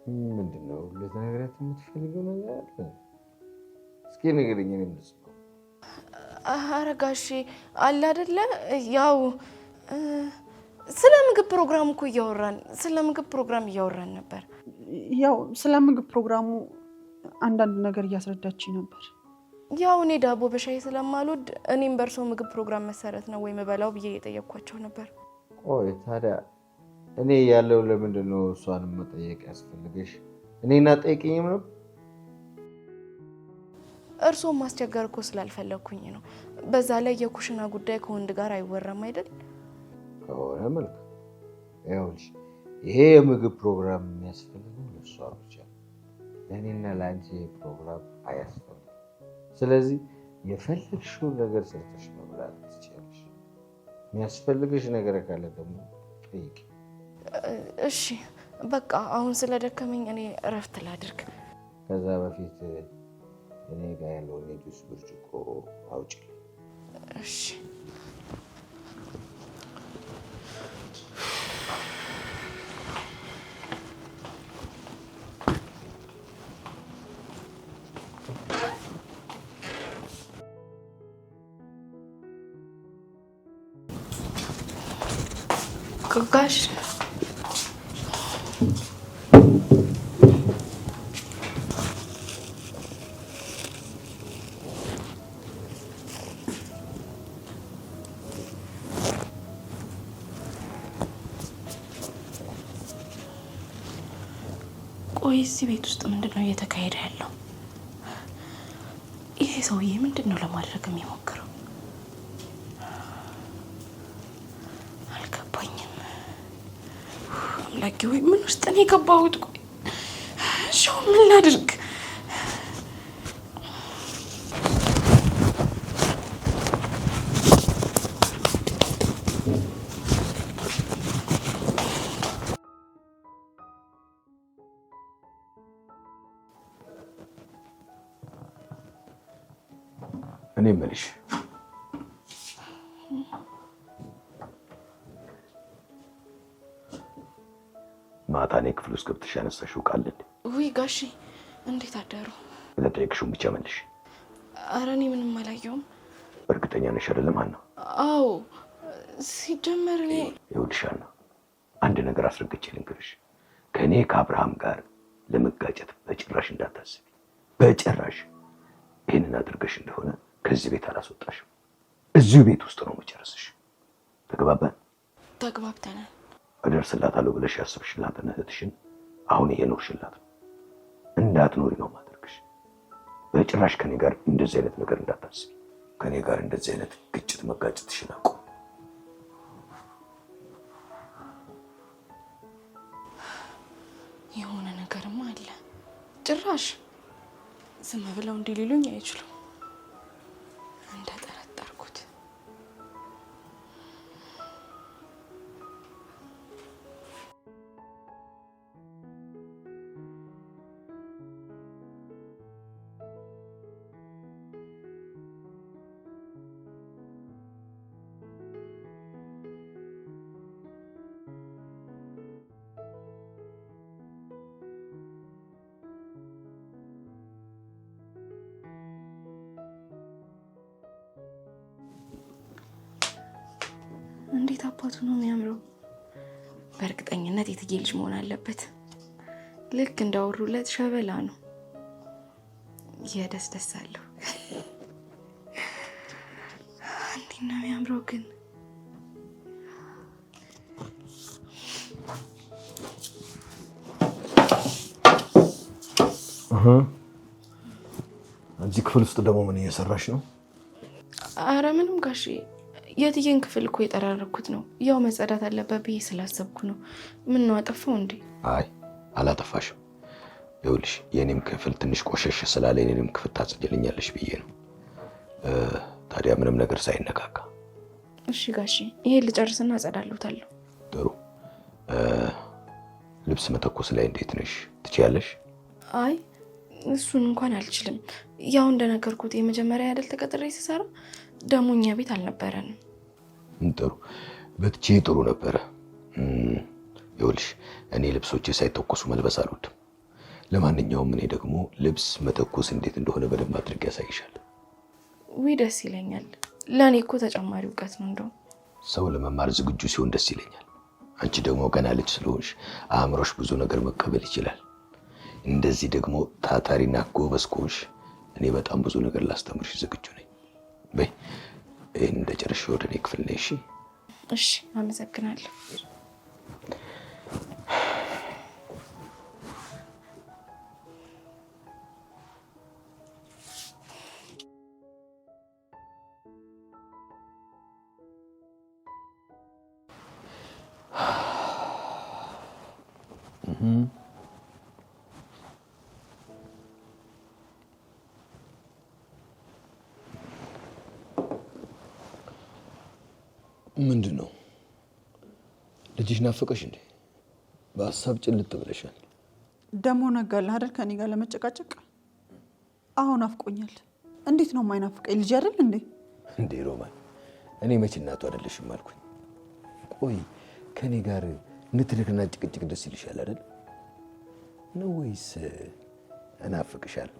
ምንድን ነው ልትነግሪያት የምትፈልገው ነገር አለ? እስኪ ንገሪኝ፣ እኔም ልስማው። ኧረ ጋሼ አለ አይደለ፣ ያው ስለ ምግብ ፕሮግራም እኮ እያወራን ስለ ምግብ ፕሮግራም እያወራን ነበር። ያው ስለ ምግብ ፕሮግራሙ አንዳንድ ነገር እያስረዳችኝ ነበር። ያው እኔ ዳቦ በሻይ ስለማልወድ እኔም በእርሶ ምግብ ፕሮግራም መሰረት ነው ወይ የምበላው ብዬ እየጠየኳቸው ነበር። ቆይ ታዲያ እኔ ያለው ለምንድን ነው እሷን መጠየቅ ያስፈልገሽ? እኔና ጠይቅኝም ነው። እርስዎን ማስቸገር እኮ ስላልፈለግኩኝ ነው። በዛ ላይ የኩሽና ጉዳይ ከወንድ ጋር አይወራም አይደል? ከሆነ መልካም። ይኸውልሽ ይሄ የምግብ ፕሮግራም የሚያስፈልገው ለእሷ ብቻ፣ ለእኔና ለአንቺ ይሄ ፕሮግራም አያስፈልግም። ስለዚህ የፈለግሽውን ነገር ሰርተሽ መብላት ትችያለሽ። የሚያስፈልግሽ ነገር ካለ ደግሞ ጠይቂ። እሺ በቃ አሁን ስለደከመኝ እኔ እረፍት ላድርግ። ከዛ በፊት እኔ ጋር ያለውን የጁስ ብርጭቆ አውጪልኝ። እሺ። ጋሽ ቆይ እዚህ ቤት ውስጥ ምንድን ነው እየተካሄደ ያለው? ይሄ ሰውዬ ምንድን ነው ለማድረግ የሚሞክረው? አልገባኝም። አምላኬ ወይ ምን ውስጥ ነው የገባሁት? ቆይ እሺ ምን ላድርግ? እኔ የምልሽ ማታ እኔ ክፍል ውስጥ ገብተሽ ያነሳሽው ቃል እንዴ? ውይ ጋሺ እንዴት አደሩ? የተጠየቅሽውን ብቻ መልሽ። ኧረ እኔ ምንም አላየሁም። እርግጠኛ ነሽ አይደለም ሀና? አዎ ሲጀመር እኔ ይኸውልሽ ሀና፣ አንድ ነገር አስረግጬ ልንገርሽ፣ ከእኔ ከአብርሃም ጋር ለመጋጨት በጭራሽ እንዳታስቢ፣ በጭራሽ። ይህንን አድርገሽ እንደሆነ ከዚህ ቤት አላስወጣሽም። እዚሁ ቤት ውስጥ ነው መጨረስሽ። ተግባባን? ተግባብተናል። እደርስላታለሁ ብለሽ ያሰብሽላትን እህትሽን አሁን እየኖርሽላት ነው። እንዳትኖሪ ነው ማድረግሽ። በጭራሽ ከኔ ጋር እንደዚህ አይነት ነገር እንዳታስቢ። ከኔ ጋር እንደዚህ አይነት ግጭት መጋጨትሽን አቁም። የሆነ ነገርማ አለ። ጭራሽ ዝም ብለው እንዲህ ሊሉኝ አይችሉም። እንደጠረጠርኩት እንዴት አባቱ ነው የሚያምረው! በእርግጠኝነት የትዬ ልጅ መሆን አለበት። ልክ እንዳወሩለት ሸበላ ነው። የደስ ደስ አለው። እንዴት ነው የሚያምረው ግን! እዚህ ክፍል ውስጥ ደግሞ ምን እየሰራሽ ነው? አረ ምንም ጋሼ፣ የትዬን ክፍል እኮ የጠራረኩት ነው። ያው መጸዳት አለበት ብዬ ስላሰብኩ ነው። ምን ነው አጠፋው እንዴ? አይ አላጠፋሽም። ይኸውልሽ የእኔም ክፍል ትንሽ ቆሸሽ ስላለ የኔንም ክፍል ታጸጅልኛለሽ ብዬ ነው። ታዲያ ምንም ነገር ሳይነካካ። እሺ ጋሼ፣ ይሄን ልጨርስና አጸዳለታለሁ። ጥሩ። ልብስ መተኮስ ላይ እንዴት ነሽ? ትችያለሽ? አይ እሱን እንኳን አልችልም። ያው እንደነገርኩት የመጀመሪያ አይደል ተቀጥሬ ስሰራ ደግሞ እኛ ቤት አልነበረንም። ጥሩ ብትችይ ጥሩ ነበረ። ይኸውልሽ እኔ ልብሶቼ ሳይተኮሱ መልበስ አልወድም። ለማንኛውም እኔ ደግሞ ልብስ መተኮስ እንዴት እንደሆነ በደንብ አድርጌ ያሳይሻል። ውይ ደስ ይለኛል። ለእኔ እኮ ተጨማሪ እውቀት ነው። እንደውም ሰው ለመማር ዝግጁ ሲሆን ደስ ይለኛል። አንቺ ደግሞ ገና ልጅ ስለሆንሽ አእምሮሽ ብዙ ነገር መቀበል ይችላል። እንደዚህ ደግሞ ታታሪና ጎበዝ ከሆንሽ እኔ በጣም ብዙ ነገር ላስተምርሽ ዝግጁ ነኝ። በይ ይህን እንደጨረስሽ ወደ እኔ ክፍል ነይ። እሺ? እሺ፣ አመሰግናለሁ። ምንድን ነው ልጅሽ ናፈቀሽ እንዴ? በሀሳብ ጭልጥ ብለሻል። ደግሞ ነጋለህ አይደል ከኔ ጋር ለመጨቃጨቅ? አሁን አፍቆኛል። እንዴት ነው የማይናፍቀኝ ልጅ አይደል እንዴ? እንዴ ሮማን፣ እኔ መች እናቱ አይደለሽም አልኩኝ። ቆይ ከኔ ጋር ንትርክና ጭቅጭቅ ደስ ይልሻል አይደል ነው ወይስ እናፍቅሻለሁ?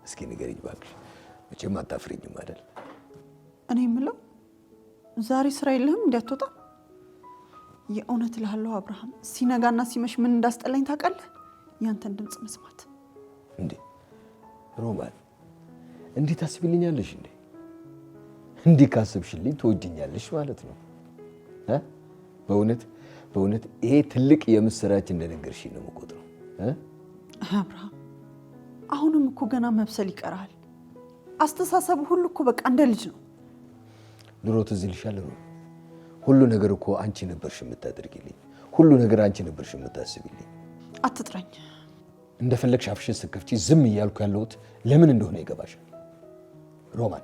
እስኪ ንገሪኝ እባክሽ። መቼም አታፍሪኝም አይደል? እኔ የምለው ዛሬ ስራ የለህም እንዴ? አትወጣም? የእውነት እልሃለሁ አብርሃም፣ ሲነጋና ሲመሽ ምን እንዳስጠላኝ ታውቃለህ? ያንተን ድምፅ መስማት። እንዴ ሮማን፣ እንዴት ታስቢልኛለሽ እንዴ? እንዲህ ካስብሽልኝ ትወጂኛለሽ ማለት ነው። በእውነት በእውነት ይሄ ትልቅ የምስራች እንደነገርሽኝ ነው የምቆጥረው። አብርሃም፣ አሁንም እኮ ገና መብሰል ይቀርሃል። አስተሳሰቡ ሁሉ እኮ በቃ እንደ ልጅ ነው። ድሮ ትዝ ይልሻል፣ ሁሉ ነገር እኮ አንቺ ነበርሽ የምታደርጊልኝ፣ ሁሉ ነገር አንቺ ነበርሽ የምታስቢልኝ። አትጥራኝ። እንደፈለግሽ አፍሽን ስትከፍቺ ዝም እያልኩ ያለሁት ለምን እንደሆነ ይገባሻል ሮማን።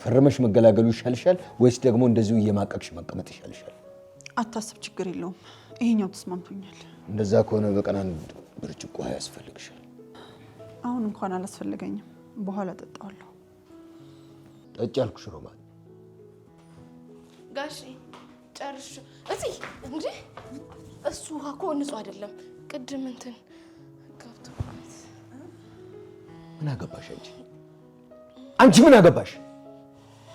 ፈርመሽ መገላገሉ ይሻልሻል ወይስ ደግሞ እንደዚሁ እየማቀቅሽ መቀመጥ ይሻልሻል? አታስብ፣ ችግር የለውም። ይሄኛው ተስማምቶኛል። እንደዛ ከሆነ በቀን አንድ ብርጭቆ ውሃ ያስፈልግሻል። አሁን እንኳን አላስፈልገኝም፣ በኋላ ጠጣዋለሁ። ጠጪ አልኩሽ ሮማን። ጋሺ ጨርሽ። እዚህ እንዴ እሱ ውሃ እኮ ንጹህ አይደለም። ቅድም እንትን ገብቶበት። ምን አገባሽ አንቺ? አንቺ ምን አገባሽ?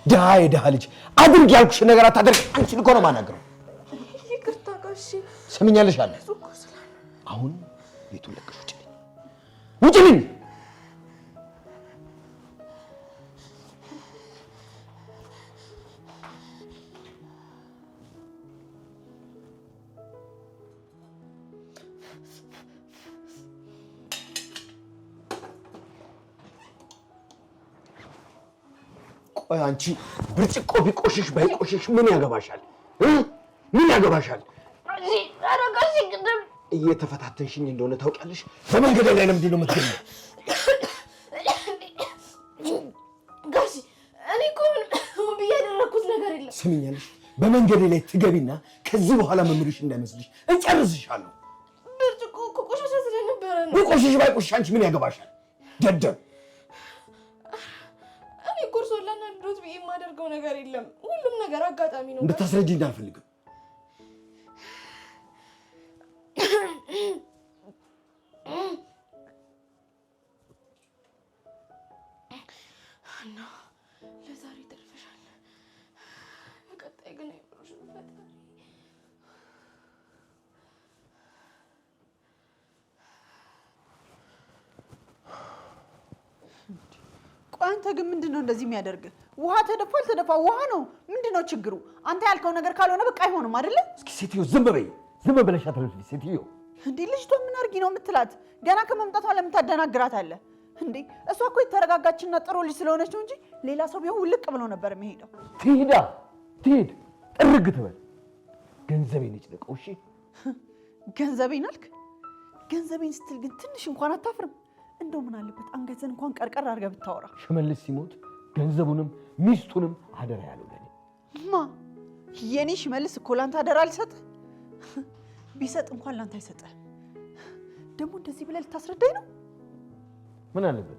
ድሃ የድሃ ልጅ አድርግ ያልኩሽ ነገር አታድርግ። አንቺን እኮ ነው የማናግረው። ይቅርታ ጋሺ። ሰምኛለሽ አለ። አሁን ቤቱን ለቀሽ ውጭልኝ፣ ውጭልኝ። ቆይ አንቺ ብርጭቆ ቢቆሽሽ ባይቆሽሽ ምን ያገባሻል? ምን ያገባሻል? እየተፈታተንሽኝ እንደሆነ ታውቂያለሽ። በመንገድ ላይ ለምንድን ነው የምትገኘው? ጋሺ እኔ እኮ ምን ብዬ ያደረኩት ነገር የለም። ስሚኛለሽ፣ በመንገድ ላይ ትገቢና ከዚህ በኋላ መምርሽ እንዳይመስልሽ እጨርስሻለሁ። ብርጭቆ እኮ ቆሻሻ ስለነበረ ነው። ቢቆሽሽ ባይቆሽሽ አንቺ ምን ያገባሻል? ደደብ እኔ እኮ እርሶን ላናድዶት ብዬ የማደርገው ነገር የለም። ሁሉም ነገር አጋጣሚ ነው። እንድታስረጂኝ አልፈልግም። እና ለዛሬ ተርፈሻል። በቀጣይ ግን አይምሮሽም ፈጣሪ። ቆይ አንተ ግን ምንድን ነው እንደዚህ የሚያደርግ? ውሃ ተደፋ አልተደፋ ውሃ ነው። ምንድን ነው ችግሩ? አንተ ያልከው ነገር ካልሆነ በቃ አይሆንም አይደለ? እስኪ ሴትዮ ዝም በይ፣ ዝም ብለሽ አትለፍልፊ ሴትዮ። እንዴ ልጅቷ ምን አድርጊ ነው የምትላት? ገና ከመምጣቷ ለምን ታደናግራታለህ እንዴ? እሷ እኮ የተረጋጋችና ጥሩ ልጅ ስለሆነች ነው እንጂ ሌላ ሰው ቢሆን ውልቅ ብሎ ነበር የሚሄደው። ትሂዳ ትሂድ፣ ጥርግ ትበል። ገንዘቤን ይጭነቀው። እሺ ገንዘቤን አልክ? ገንዘቤን ስትል ግን ትንሽ እንኳን አታፍርም? እንደው ምን አለበት አንገትህን እንኳን ቀርቀር አድርገህ ብታወራ። ሽመልስ ሲሞት ገንዘቡንም ሚስቱንም አደራ ያለው ለኔ። ማ የኔ ሽመልስ እኮ ላንተ አደራ አልሰጥህ። ቢሰጥ እንኳን ላንተ አይሰጥህ። ደግሞ እንደዚህ ብለህ ልታስረዳኝ ነው? ምን አለበት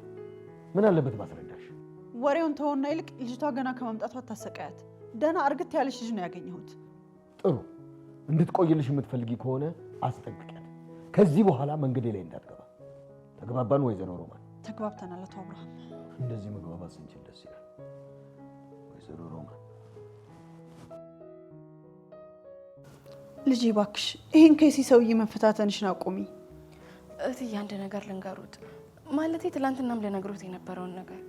ምን አለበት ባስረዳሽ። ወሬውን ተወና ይልቅ ልጅቷ ገና ከመምጣቷ አታሰቃያት። ደህና እርግት ያለች ልጅ ነው ያገኘሁት። ጥሩ እንድትቆይልሽ የምትፈልጊ ከሆነ አስጠንቅቂያት። ከዚህ በኋላ መንገዴ ላይ እንዳትገባ። ተግባባን ወይዘሮ ሮማን? ተግባብተናል አቶ አብርሃም። እንደዚህ መግባባት ስንችል ደስ ይላል። ወይዘሮ ሮማን ልጄ እባክሽ ይሄን ከሲ ሰውዬ መፈታተንሽን አቁሚ። እትዬ አንድ ነገር ልንገሩት፣ ማለቴ ትላንትናም ልነግሮት የነበረውን ነገር።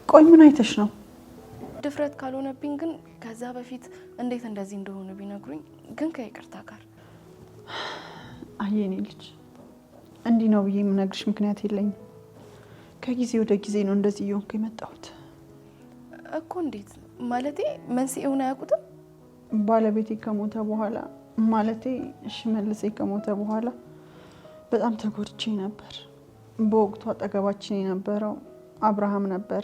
ቆይ ምን አይተሽ ነው? ድፍረት ካልሆነብኝ ግን ከዛ በፊት እንዴት እንደዚህ እንደሆኑ ቢነግሩኝ ግን ከይቅርታ ጋር። አይ የኔ ልጅ እንዲህ ነው ብዬ የምነግርሽ ምክንያት የለኝም። ከጊዜ ወደ ጊዜ ነው እንደዚህ እየሆንኩ የመጣሁት። እኮ እንዴት ማለቴ መንስኤውን አያውቁትም? ባለቤቴ ከሞተ በኋላ ማለቴ ሽመልሴ ከሞተ በኋላ በጣም ተጎድቼ ነበር። በወቅቱ አጠገባችን የነበረው አብርሃም ነበረ።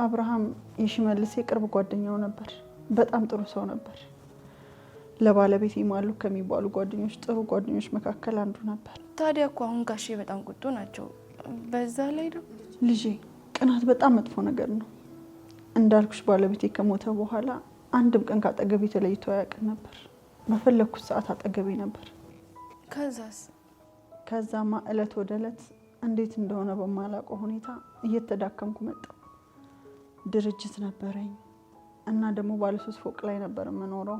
አብርሃም የሽመልሴ ቅርብ ጓደኛው ነበር። በጣም ጥሩ ሰው ነበር። ለባለቤቴ ማሉ ከሚባሉ ጓደኞች ጥሩ ጓደኞች መካከል አንዱ ነበር። ታዲያ እኮ አሁን ጋሼ በጣም ቁጡ ናቸው። በዛ ላይ ደግሞ ልጄ ቅናት በጣም መጥፎ ነገር ነው። እንዳልኩሽ ባለቤቴ ከሞተ በኋላ አንድም ቀን ካጠገቤ ተለይቶ አያውቅም ነበር። በፈለግኩት ሰዓት አጠገቤ ነበር። ከዛስ? ከዛማ እለት ወደ እለት እንዴት እንደሆነ በማላውቀው ሁኔታ እየተዳከምኩ መጣሁ። ድርጅት ነበረኝ እና ደግሞ ባለሶስት ፎቅ ላይ ነበር የምኖረው።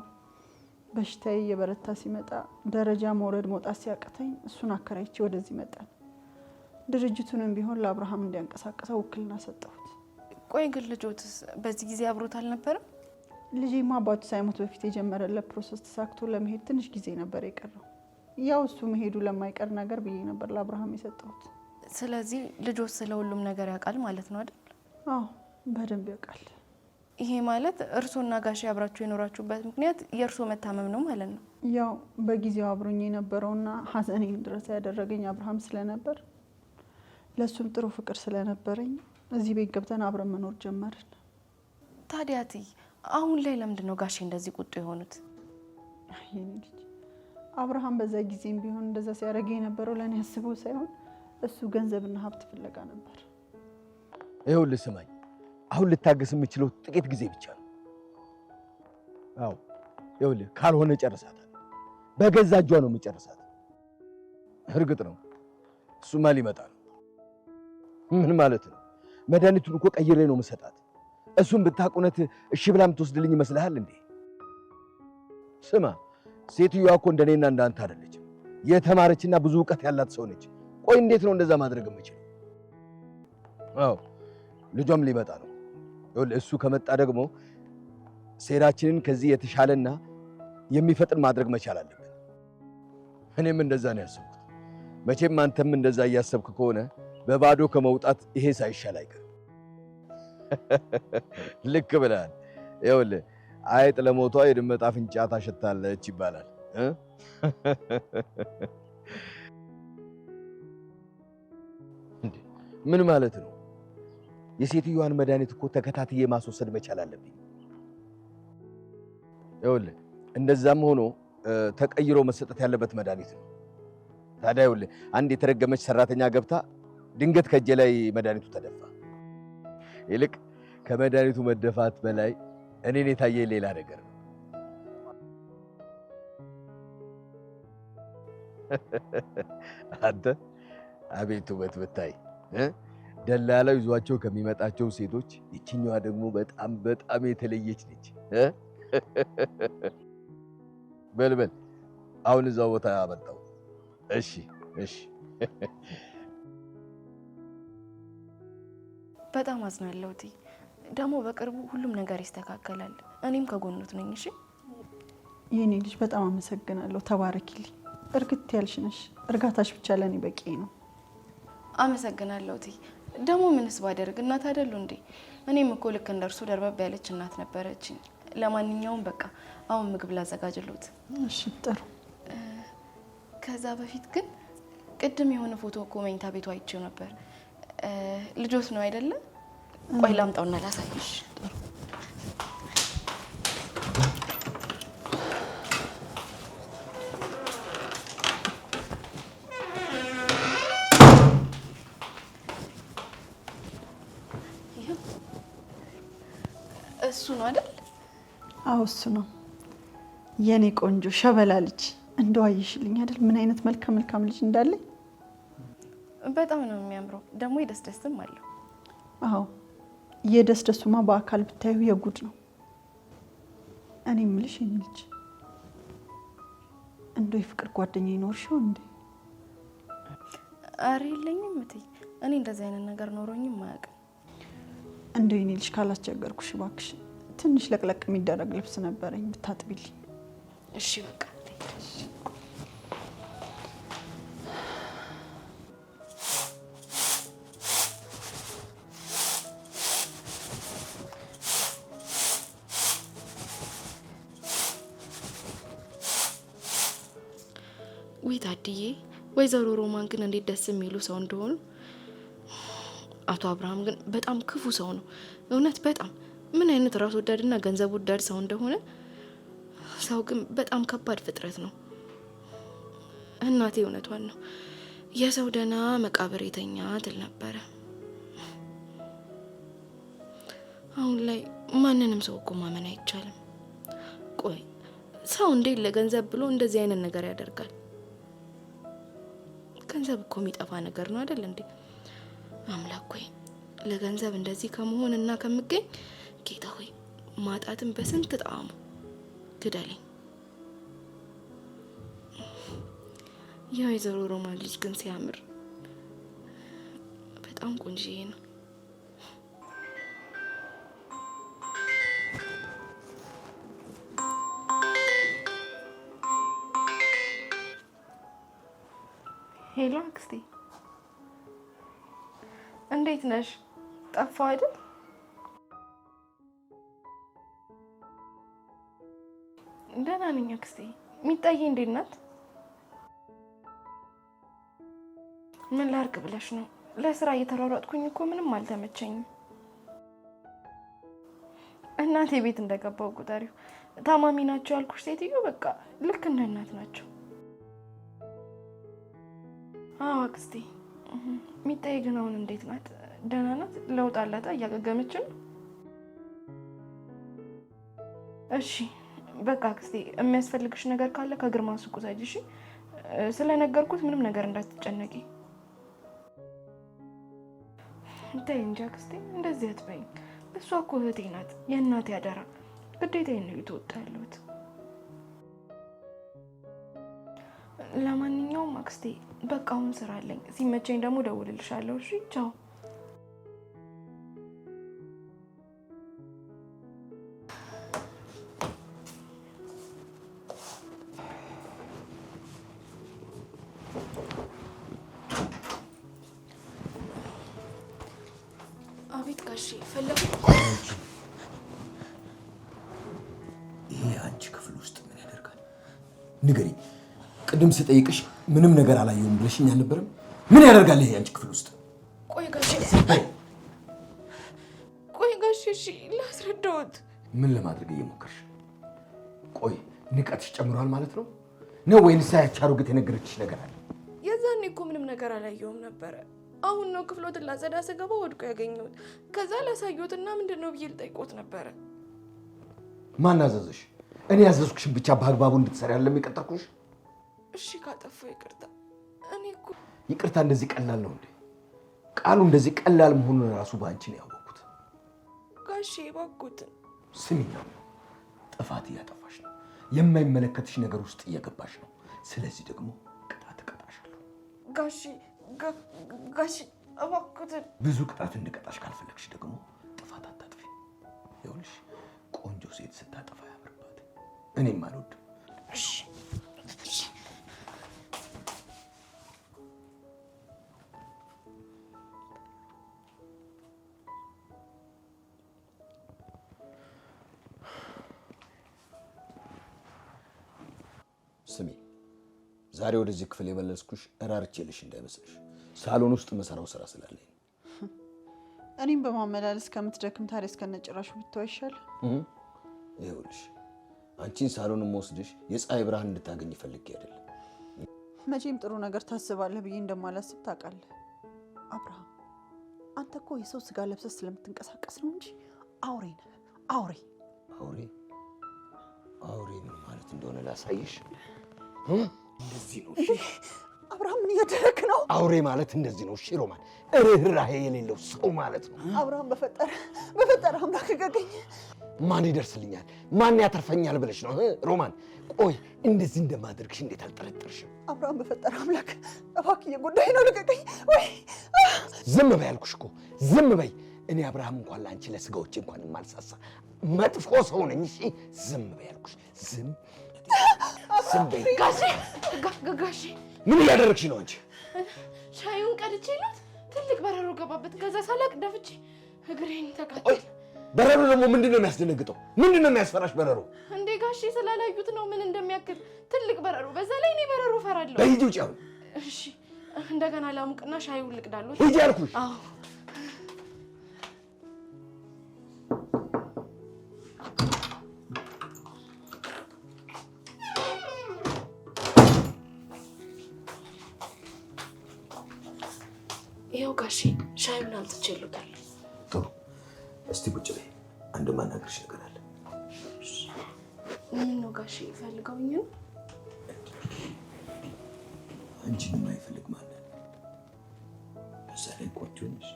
በሽታዬ እየበረታ ሲመጣ ደረጃ መውረድ መውጣት ሲያቅተኝ እሱን አከራይቼ ወደዚህ መጣን። ድርጅቱንም ቢሆን ለአብርሃም እንዲያንቀሳቅሰው ውክልና ሰጠሁት። ቆይ ግን ልጆትስ በዚህ ጊዜ አብሮት አልነበረም? ልጄማ አባቱ ሳይሞት በፊት የጀመረለት process ተሳክቶ ለመሄድ ትንሽ ጊዜ ነበር የቀረው። ያው እሱ መሄዱ ለማይቀር ነገር ብዬ ነበር ለአብርሃም የሰጠሁት። ስለዚህ ልጆት ስለ ሁሉም ነገር ያውቃል ማለት ነው አይደል? አዎ በደንብ ያውቃል። ይሄ ማለት እርሶና ጋሼ አብራችሁ የኖራችሁበት ምክንያት የእርሶ መታመም ነው ማለት ነው? ያው በጊዜው አብሮኝ የነበረውና ሐዘኔን ድረስ ያደረገኝ አብርሃም ስለነበር ለእሱም ጥሩ ፍቅር ስለነበረኝ እዚህ ቤት ገብተን አብረን መኖር ጀመርን። ታዲያ እትዬ አሁን ላይ ለምንድን ነው ጋሼ እንደዚህ ቁጡ የሆኑት? የኔ ልጅ አብርሃም በዛ ጊዜም ቢሆን እንደዛ ሲያደርግ የነበረው ለእኔ አስበው ሳይሆን እሱ ገንዘብና ሀብት ፍለጋ ነበር። ይኸውልህ ስማኝ፣ አሁን ልታገስ የምችለው ጥቂት ጊዜ ብቻ ነው። አዎ ይኸውልህ፣ ካልሆነ ጨርሳታል። በገዛ እጇ ነው የምጨርሳት። እርግጥ ነው እሱማ ሊመጣ ነው። ምን ማለት ነው? መድኃኒቱን እኮ ቀይሬ ነው የምሰጣት። እሱን ብታውቅ እውነት እሺ ብላ የምትወስድልኝ ይመስልሃል እንዴ? ስማ፣ ሴትዮዋ እኮ እንደኔና እንዳንተ አይደለችም። የተማረችና ብዙ እውቀት ያላት ሰው ነች። ቆይ እንዴት ነው እንደዛ ማድረግ የምችለው? አዎ ልጇም ሊመጣ ነው። እሱ ከመጣ ደግሞ ሴራችንን ከዚህ የተሻለና የሚፈጥን ማድረግ መቻል አለብን። እኔም እንደዛ ነው ያሰብኩት። መቼም አንተም እንደዛ እያሰብክ ከሆነ በባዶ ከመውጣት ይሄ ሳይሻል አይቀርም። ልክ ብለሃል። ይኸውልህ አይጥ ለሞቷ የድመት አፍንጫ ታሸታለች ይባላል። ምን ማለት ነው? የሴትዮዋን መድኃኒት እኮ ተከታትዬ ማስወሰድ መቻል አለብኝ። ይኸውልህ እንደዛም ሆኖ ተቀይሮ መሰጠት ያለበት መድኃኒት ነው። ታዲያ ይኸውልህ አንድ የተረገመች ሰራተኛ ገብታ ድንገት ከእጄ ላይ መድኃኒቱ ተደፋ። ይልቅ ከመድኃኒቱ መደፋት በላይ እኔን የታየኝ ሌላ ነገር ነው። አንተ አቤት ውበት ብታይ! ደላላው ይዟቸው ከሚመጣቸው ሴቶች ይችኛዋ ደግሞ በጣም በጣም የተለየች ነች። በል በል አሁን እዛው ቦታ አመጣው። እሺ እሺ። በጣም አዝናለሁ እትዬ። ደግሞ በቅርቡ ሁሉም ነገር ይስተካከላል። እኔም ከጎኖት ነኝ። እሺ የኔ ልጅ በጣም አመሰግናለሁ። ተባረኪልኝ። እርግት ያልሽ ነሽ። እርጋታሽ ብቻ ለእኔ በቂ ነው። አመሰግናለሁ እትዬ። ደግሞ ምንስ ባደርግ እናት አይደሉ እንዴ? እኔም እኮ ልክ እንደርሱ ደርበብ ያለች እናት ነበረችኝ። ለማንኛውም በቃ አሁን ምግብ ላዘጋጅሎት። እሺ ጥሩ። ከዛ በፊት ግን ቅድም የሆነ ፎቶ እኮ መኝታ ቤቱ አይቼው ነበር። ልጆት ነው አይደለ? ቆይ ላምጣውና ላሳይሽ። እሱ ነው አይደል? አዎ እሱ ነው የኔ ቆንጆ ሸበላ ልጅ። እንደው አየሽልኝ አይደል ምን አይነት መልካም መልካም ልጅ እንዳለኝ። በጣም ነው የሚያምረው። ደግሞ የደስ ደስም አለው። አዎ የደስ ደሱማ በአካል ብታዩ የጉድ ነው። እኔ የምልሽ የኔ ልጅ እንደው የፍቅር ጓደኛ ይኖርሽ ይሆን እንዴ? ኧረ የለኝም እትዬ። እኔ እንደዚህ አይነት ነገር ኖሮኝም አያውቅም። እንደው የኔ ልጅ ካላስቸገርኩሽ እባክሽ ትንሽ ለቅለቅ የሚደረግ ልብስ ነበረኝ ብታጥቢልኝ። እሺ በቃ ውይ ታድዬ፣ ወይዘሮ ሮማን ግን እንዴት ደስ የሚሉ ሰው እንደሆኑ። አቶ አብርሃም ግን በጣም ክፉ ሰው ነው። እውነት በጣም ምን አይነት ራስ ወዳድና ገንዘብ ወዳድ ሰው እንደሆነ። ሰው ግን በጣም ከባድ ፍጥረት ነው። እናቴ እውነቷን ነው። የሰው ደህና መቃብር የተኛ ትል ነበረ። አሁን ላይ ማንንም ሰው እኮ ማመን አይቻልም። ቆይ ሰው እንዴት ለገንዘብ ብሎ እንደዚህ አይነት ነገር ያደርጋል? ገንዘብ እኮ የሚጠፋ ነገር ነው አይደል እንዴ? አምላክ ሆይ ለገንዘብ እንደዚህ ከመሆን እና ከምገኝ ጌታ ሆይ ማጣትን በስንት ጣዕሙ ግደለኝ። የወይዘሮ ሮማን ልጅ ግን ሲያምር በጣም ቆንጆዬ ነው። Hello አክስቴ፣ እንዴት ነሽ? ጠፋሁ አይደል? ደህና ነኝ አክስቴ። ሚጣዬ እንዴት ናት? ምን ላድርግ ብለሽ ነው? ለስራ እየተሯሯጥኩኝ እኮ ምንም አልተመቸኝም። እናቴ ቤት እንደገባው ቁጠሪው። ታማሚ ናቸው ያልኩሽ ሴትዮ በቃ ልክ እንደ እናት ናቸው። አዎ አክስቴ። ሚጣዬ ግን አሁን እንዴት ናት? ደህና ናት? ለውጥ አላት? እያገገመች ነው? እሺ በቃ አክስቴ፣ የሚያስፈልግሽ ነገር ካለ ከግርማ ሱቅ ውሰጂ። እሺ፣ ስለነገርኩት ምንም ነገር እንዳትጨነቂ። ተይ እንጂ አክስቴ፣ እንደዚህ አትበይኝ። እሷ እኮ እህቴ ናት፣ የእናቴ አደራ ግዴታዬን ነው እየተወጣ ያለሁት። ለማንኛውም አክስቴ በቃ አሁን ስራ አለኝ። ሲመቸኝ ደግሞ እደውልልሻለሁ። እሺ ቻው። አቤት ጋሼ ፈለጉ። ይሄ አንቺ ክፍል ውስጥ ምን ያደርጋል? ንገሪኝ። ቅድም ስጠይቅሽ ምንም ነገር አላየሁም ብለሽኝ አልነበረም? ምን ያደርጋል ይሄ አንቺ ክፍል ውስጥ? ቆይ ጋሼ፣ ቆይ ጋሼ፣ እሺ ላስረዳዎት። ምን ለማድረግ እየሞከርሽ? ቆይ ንቀትሽ ጨምሯል ማለት ነው ነው ወይንስ ያቺ አሮጊት የነገረችሽ ነገር አለ? የዛኔ እኮ ምንም ነገር አላየሁም ነበረ። አሁን ነው ክፍሎትን ላጸዳ ስገባ ወድቆ ያገኘሁት። ከዛ ላሳየሁትና ምንድን ነው ብዬ ልጠይቆት ነበረ። ማን አዘዘሽ? እኔ ያዘዝኩሽን ብቻ በአግባቡ እንድትሰሪ አይደለም የቀጠርኩሽ? እሺ ካጠፋሁ ይቅርታ። እኔ እኮ ይቅርታ እንደዚህ ቀላል ነው እንዴ? ቃሉ እንደዚህ ቀላል መሆኑን ራሱ በአንቺ ነው ያወቅኩት። ጋሼ እባክዎትን። ስሚኝ፣ ጥፋት እያጠፋሽ ነው። የማይመለከትሽ ነገር ውስጥ እየገባሽ ነው። ስለዚህ ደግሞ ቅጣት እቀጣሻለሁ። ጋሼ ጋሼ እባክዎትን። ብዙ ቅጣት እንድቀጣሽ ካልፈለግሽ ደግሞ ጥፋት አታጥፊ። ይኸውልሽ ቆንጆ ሴት ስታጠፋ ያምርባት። እኔም አልወድም። እሺ ስሚ፣ ዛሬ ወደዚህ ክፍል የመለስኩሽ እራርቼልሽ እንዳይመስልሽ። ሳሎን ውስጥ መሰራው ስራ ስላለኝ። እኔም በማመላለስ ከምትደክም ታዲያ እስከነጭራሹ ብትተው አይሻልም? ይኸውልሽ አንቺን ሳሎን የምወስድሽ የፀሐይ ብርሃን እንድታገኝ ፈልጌ አይደለም። መቼም ጥሩ ነገር ታስባለህ ብዬ እንደማላስብ ታውቃለህ አብርሃም። አንተ እኮ የሰው ስጋ ለብሰህ ስለምትንቀሳቀስ ነው እንጂ አውሬ ነህ። አውሬ አውሬ አውሬ ምን ማለት እንደሆነ ላሳይሽ። እንደዚህ ነው። እሺ አብርሃም፣ ምን እያደረክ ነው? አውሬ ማለት እንደዚህ ነው። እሺ ሮማን፣ ርህራሄ የሌለው ሰው ማለት ነው። አብርሃም፣ በፈጠረ በፈጠረ አምላክ ልቀቀኝ። ማን ይደርስልኛል? ማን ያተርፈኛል ብለሽ ነው ሮማን? ቆይ እንደዚህ እንደማደርግሽ እንዴት አልጠረጠርሽም? አብርሃም፣ በፈጠረ አምላክ እባክህ እየጎዳኝ ነው፣ ልቀቀኝ። ወይ ዝም በይ አልኩሽ እኮ ዝም በይ። እኔ አብርሃም እንኳን ለአንቺ ለስጋዎቼ እንኳን የማልሳሳ መጥፎ ሰው ነኝ። እሺ ዝም በይ አልኩሽ። ዝም ዝም በይ። ጋሼ ጋሼ፣ ምን እያደረግሽ ነው አንቺ? ሻዩን ቀድቼ ትልቅ በረሮ ገባበት። ከዛ ሳላቅ ደፍቼ እግሬን ተቃጠለ። በረሮ ደግሞ ምንድን ነው የሚያስደነግጠው? ምንድን ነው የሚያስፈራሽ በረሮ? እንዴ ጋሼ ስላላዩት ነው ምን እንደሚያክል ትልቅ በረሮ። በዛ ላይ እኔ በረሮ እፈራለሁ። በይ ሂጂ ውጪ አሁን። እሺ እንደገና ላሙቅና ሻዩን ልቅዳለሁ። ሂጂ አልኩሽ። አዎ ይኸው ጋሼ ሻዩን አምጥቼልዎታለሁ። ጥሩ፣ እስቲ ቁጭ በይ። አንድ ማናገርሽ ነገር አለ። ምን ነው ጋሼ ፈልገውኝ ነው? አንቺን የማይፈልግ ማን አለ? በዛ ላይ ቆንጆ ነሽ።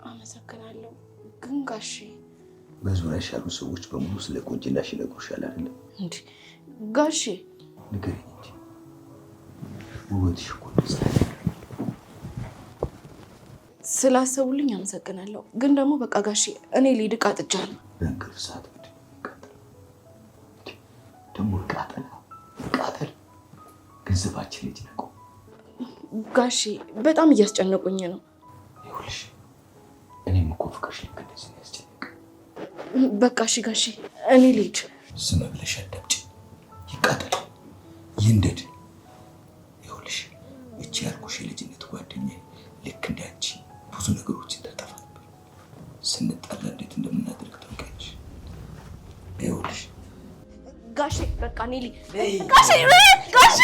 አመሰግናለሁ። ግን ጋሼ በዙሪያሽ ያሉ ሰዎች በሙሉ ስለ ቆንጅናሽ ይነግሩሻል አይደል? እንዴ ጋሼ ንገሪኝ እንጂ ውበትሽ እኮ እንደዛ ስላሰቡልኝ አመሰግናለሁ። ግን ደግሞ በቃ ጋሼ እኔ ልሂድ፣ ዕቃ ጥጃለሁ። በእንቅልፍ ሰዓት ምንድን ነው የሚቃጠለው? ደግሞ ቃጠል ቃጠል ገንዘባችን ይጭነቀው። ጋሼ በጣም እያስጨነቁኝ ነው። ይኸውልሽ እኔም እኮ ፍቅርሽ ልክ እንደዚህ ነው ያስጨነቀኝ። በቃ እሺ ጋሼ እኔ ልሂድ። ዝም ብለሽ አዳምጪ። ይቃጠል ይንደድ። ይኸውልሽ እቺ ያልኩሽ የልጅነት ጓደኛዬ ልክ እንዳንቺ ብዙ ነገሮችን ታጠፋ ነበር። ስንጣላ እንዴት እንደምናደርግ ታውቂያለሽ። ይኸውልሽ ጋሼ በቃ እኔ ልሂድ። ጋሼ ጋሼ